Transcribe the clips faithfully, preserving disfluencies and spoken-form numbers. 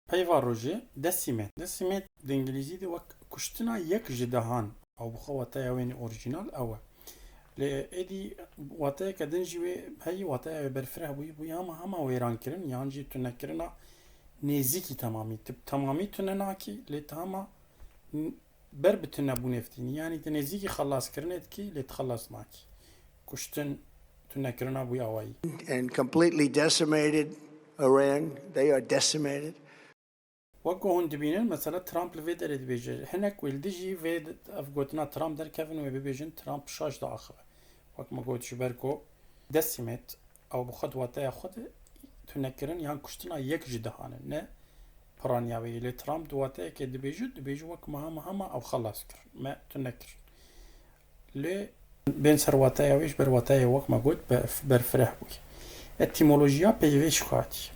Peyva rojê, decimate. Decimate di îngilîzî de wek kuştina yek ji dehan. Ew bi xwe wateya wê nê orîjînal ew e. Lê êdî wateyeke din jî wê heyî, wateya wê berfireh bûyî, bûyî hema hema wêrankirin yan jî tunekirina nêzîkî temamî. Tu temamî tune nakî, lê tu hema n-, ber bi tunebûnê ve tînî. Yanî tu nêzîkî xelaskirinê dikî, lê tu xelas nakî. Kuştin, tunekirina bûyî awayî. And completely decimated Iran. They are decimated. Wek ku hûn dibînin, mesela Trump li vê derê dibêje, hinek wê li dijî vê, ev gotina Trump derkevin, wê bibêjin Trump şaş diaxive. Wek me got, ji ber ku decimate, ew bi xwe di wateya xwe de tunekirin yan kuştina yek ji dehan e, ne piraniya wê yê. Lê Trump di wateyekê dibêje, dibêje wek me hema hema ew xelas kir, me tune kir. Lê bên ser wateya wê, ji ber wateyê wek me got, be-, berfireh bûye. Etîmolojiya peyvê ji xwe hatiye.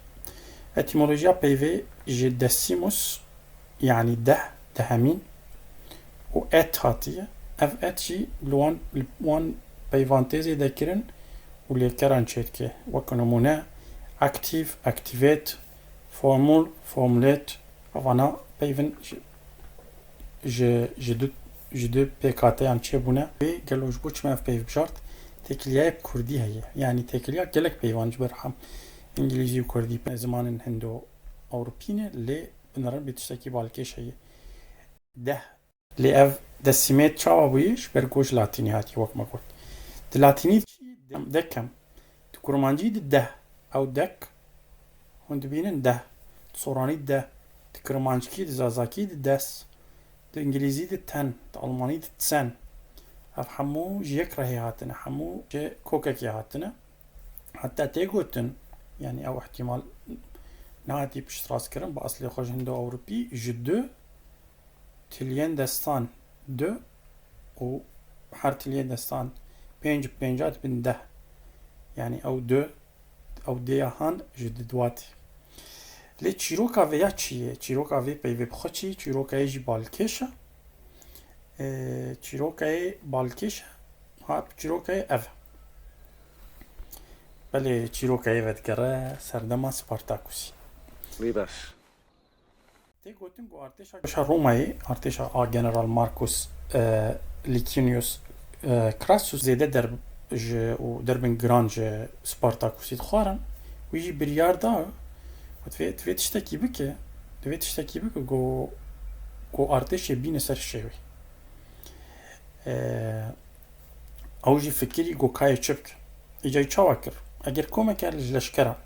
Etîmolojiya peyvê ji decimus, yanî deh, dehemîn û et hatiye. Ev et jî li wan, li wan peyvan tê zêdekirin û lêkeran çêdike. Wek nimûne, aktif, aktivêt, formûl, formulêt, Evana peyvin ji, ji, ji du, ji du pêkhateyan çêbûne. Wê gelo ji bo çima ev peyv bijart? Têkiliyayê bi kurdî heye. Yanî têkiliya gelek peyvan ji ber hem îngilîzî û kurdî zimanên hindo-ewropî ne, lê bi nerin bê tiştekî balkêş heye. Deh. Lê ev decimate çawa bûyî? Ji ber ku ji latînî hatiye, wek me got. Di latînî de çi ye? Decem. Di kurmancî de deh. Ew dek. Hûn dibînin deh. Di soranî de deh. Di kirmanckî, di zazakî de des. Di îngilîzî de ten. Di almanî de zehn. Ev hemû ji yek rehê hatine. Hemû ji kokekê hatine. Heta tê gotin, yanî ew îhtîmal nehatî piştrastkirin, bi eslê xwe ji hindo-ewropî, ji du tiliyên destan du û her tiliyê destan pênc bi pênca dibin deh. Yanî ew du, ew dêya han ji du diwatê. Lê çîroka vê ya çi ye? Çîroka vê peyvê bi xwe çi ye? Çîroka yê jî balkêş e. E, çîroka yê balkêş e. Ha, çîroka yê ev e. Belê, çîroka yê vedigere serdema Spartakusî. Wî baş. Tê gotin ku artêşa Romayê, artêşa a General Marcus, e, Licinius, e, Crassus zêde derb ji û derbên giran ji Spartakusî dixwarin. Wî jî biryar da ku divê, divê tiştekî bike, divê tiştekî bike ku, ku artêşê bîne ser şêwê. E, Ew jî fikirî ku kayê çi bike. Îca çawa kir? Eger komeke ji leşkeran,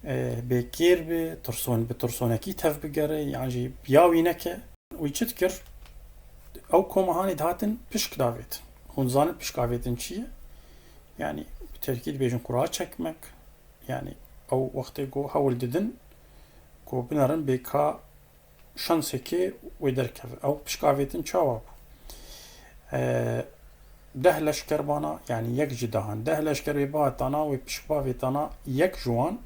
e, bê kêr bi, tirson, bi tirsonekî tev bigere, yan jî ya wî neke, wî çi dikir? Ew koma hanê dihatin pişk davêtin. Hûn zanin pişk avêtin çi ye? Yanî bi tirkî dibêjin kura çekmek. Yanî ew wextê ku hewl didin ku binerin bê ka şansekê wê derkeve. Ew pişkavêtin çawa bû? E, deh leşker bana, yanî yek ji dehan. Deh leşker wê bihatana, wê pişk bavêtana yek ji wan,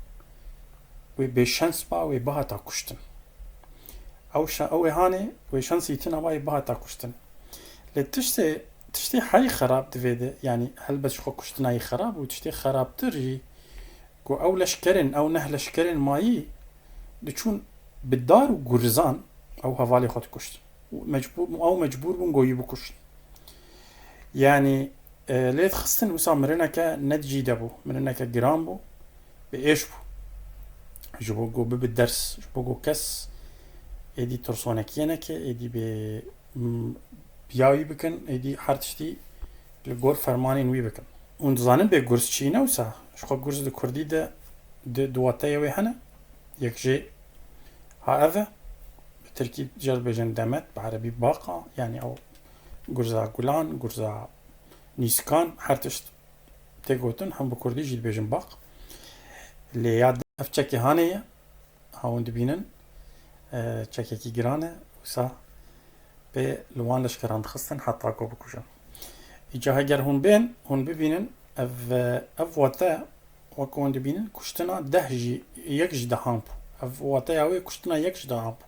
wê bêşans ba, wê bihata kuştin. Ew şa-, ew ê hanê, wê şansî tune ba, wê bihata kuştin. Lê tiştê, tiştê herî xerab di vê de, yanî helbet ji xwe kuştina yê xerab û tiştê xerabtir jî, ku ew leşkerên, ew neh leşkerên mayî diçûn bi dar û gurzan ew hevalê xwe dikuştin. Û mecbûr, ew mecbûr bûn ku yî bikuşin. Yanî, e, lê dixistin wisa mirineke ne di cî de bû, mirineke giran bû, bi êş bû. Ji bo ku bibe ders, ji bo ku kes êdî tirsonekiyê neke, êdî bê, m, biya wî bikin, êdî her tiştî li gor fermanên wî bikin. Hûn dizanin bê gurz çi ne wisa? Ji xwe gurz di kurdî de di, di wateyê wê hene. Yek jê ha ev e. Bi tirkî jê dibêjin demet, bi erebî baqa, yanî ew gurza gulan, gurza nîskan, her tişt tê gotin, hem bi kurdî jî dibêjin baq. Lê ya ev çekê hanê ye. Ha hûn dibînin, e, çekekî giran e, wisa pê li wan leşkeran dixistin heta ku bikujin. Îca heger hûn bên, hûn bibînin, ev, ev wate, wek hûn dibînin, kuştina deh jî, yek ji dehan bû. Ev wateya wê kuştina yek ji dehan bû.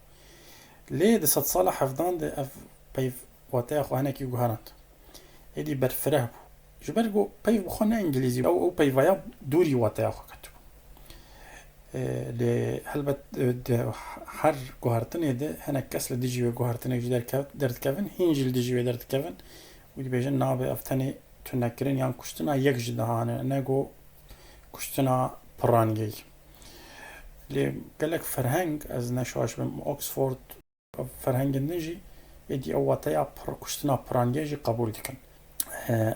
Lê di sedsala hevdan de ev peyv wateya xwe hinekî guherand. Êdî berfireh bû. Ji ber ku peyv bi xwe ne îngilîzî bû, ew, ew peyvaya dûrî wateya xwe ketibû. Lê helbet di her guhertinê de hinek kes li dijî wê guhertinê jî derdikevin, hîn jî li dijî wê derdikevin û dibêjin nabe ev tenê tunekirin yan kuştina yek ji dehan e, ne ku kuştina pirangeyî. Lê gelek ferheng, ez ne şaş bim, Oxford, ferhengên din jî êdî ew wateya pir, kuştina pirangê jî qebûl dikin.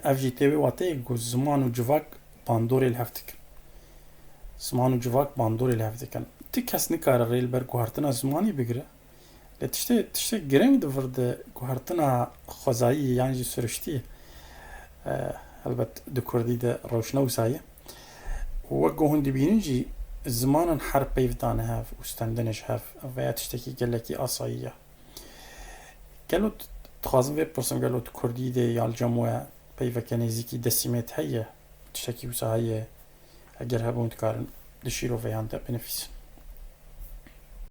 Ev jî tê wê wateyê ku ziman û civak bandorê li hev dikin. Ziman û civak bandorê li hev dikin. Ti kes nikare rê li ber guhertina zimanî bigire. Lê tiştê, tiştê girîng di vir de guhertina xwezayî yan jî siruştî, e, helbet di kurdî de rewş ne wisa ye. Û wek ku hûn dibînin jî zimanan her peyv dane hev û stendine ji hev. Ev veya tiştekî gelekî asayî ye. Gelo dixwazim vê bipirsim, gelo di kurdî de ya li cem we peyveke nêzîkî desîmêt heye? Tiştekî wisa heye? Eger hebûn dikarin di şîroveyan de binivîsin.